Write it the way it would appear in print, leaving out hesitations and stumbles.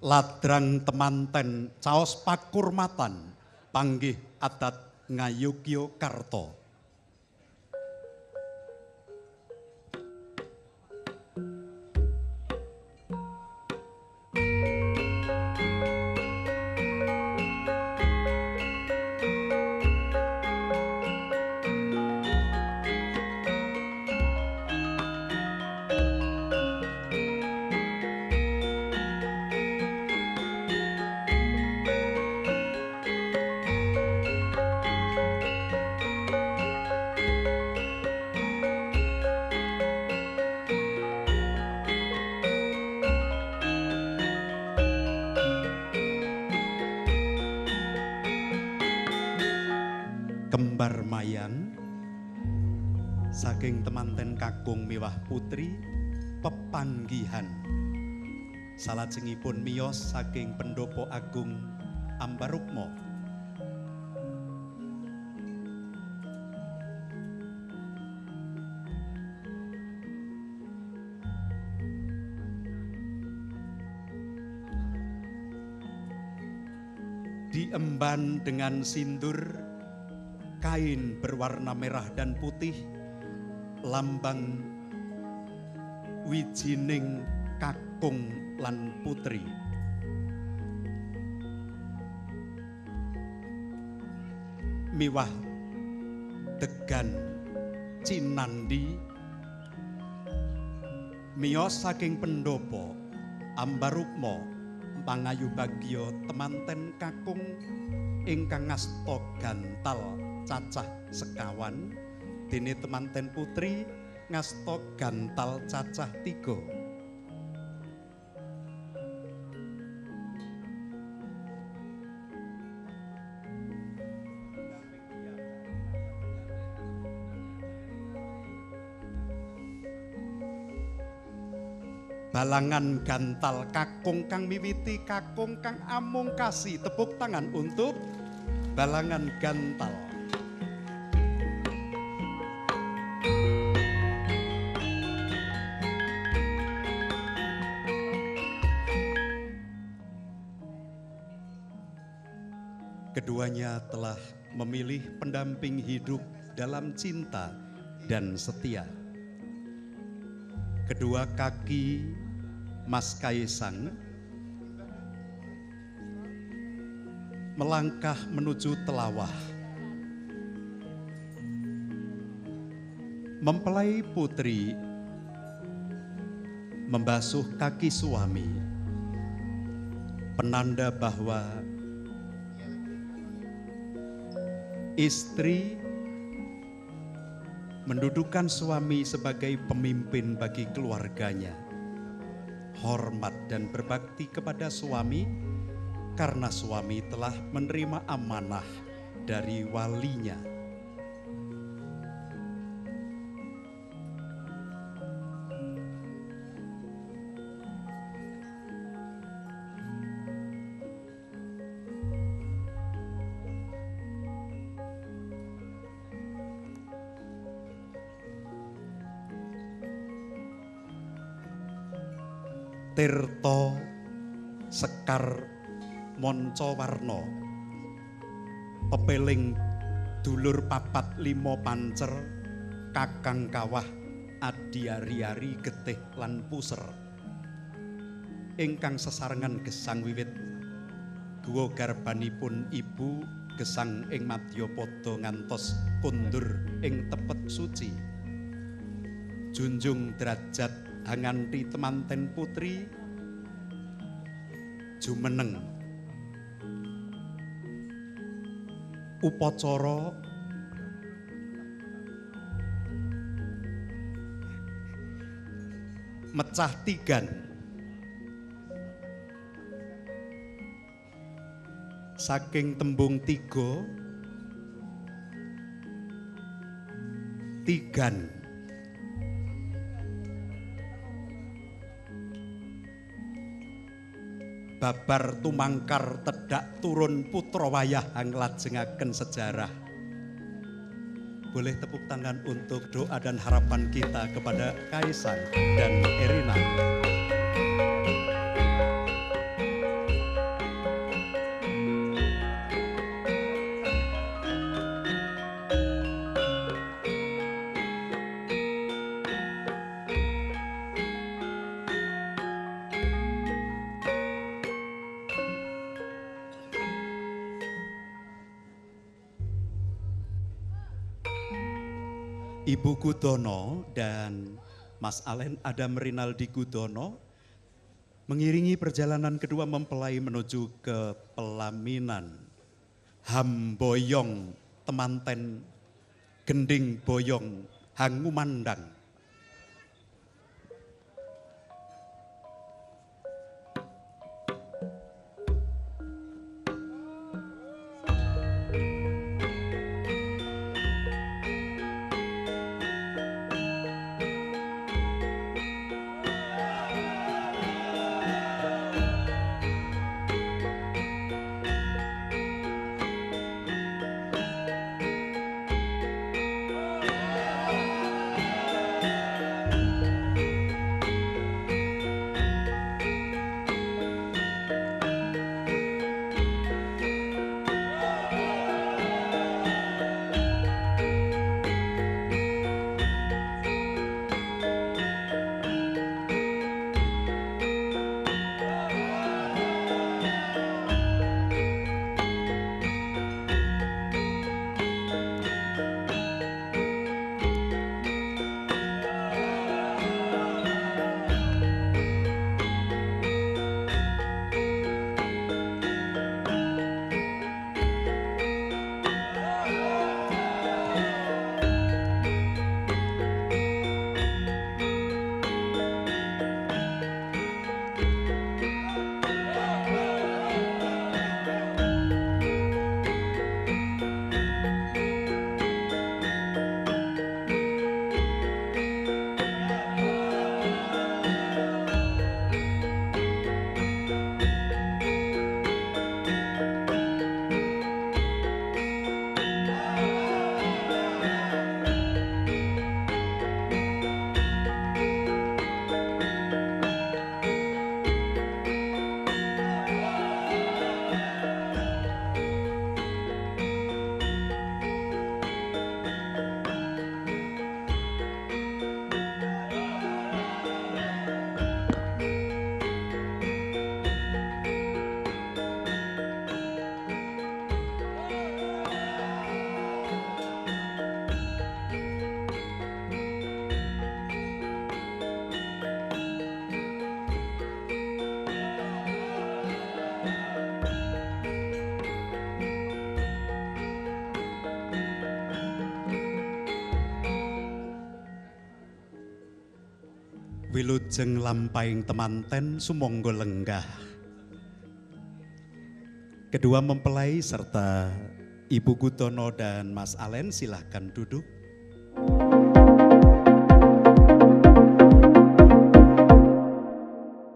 Ladrang temanten caos pakurmatan panggih adat Ngayogyakarta. Kembar mayang saking temanten kakung miwah putri pepanggihan salajengipun miyos saking pendopo agung Ambarukmo. Diemban dengan sindur kain berwarna merah dan putih, lambang wijining kakung lan putri. Miwah degan cinandi miyos saking pendopo Ambarukmo pangayu bagya temanten kakung ingkang ngasta gantal cacah sekawan, dene temanten putri ngasta gantal cacah 3. Balangan gantal kakung kang miwiti kakung kang amungkasi. Tepuk tangan untuk balangan gantal. Keduanya telah memilih pendamping hidup dalam cinta dan setia. Kedua kaki Mas Kaesang melangkah menuju telawah. Mempelai putri membasuh kaki suami, penanda bahwa istri mendudukan suami sebagai pemimpin bagi keluarganya. Hormat dan berbakti kepada suami karena suami telah menerima amanah dari walinya. Tirta Sekar Mancawarna pepeling dulur 4 5 pancer kakang kawah adiari-ari getih lan puser ingkang sesarengan gesang wiwit guwa garbanipun ibu gesang ing madyapada ngantos kondur ing tepet suci. Junjung derajat hanganti temanten putri jumeneng upacara mecah tigan saking tembung tiga tigan babar tumangkar tedak turun putra wayah nglajengaken sejarah. Boleh tepuk tangan untuk doa dan harapan kita kepada Kaesang dan Erina. Ibu Gudono dan Mas Alen Adam Rinaldi Gudono mengiringi perjalanan kedua mempelai menuju ke pelaminan Hamboyong Temanten Gending Boyong Hangumandang. Wilujeng lampahing temanten sumangga lenggah. Kedua mempelai serta Ibu Gudono dan Mas Alen silahkan duduk.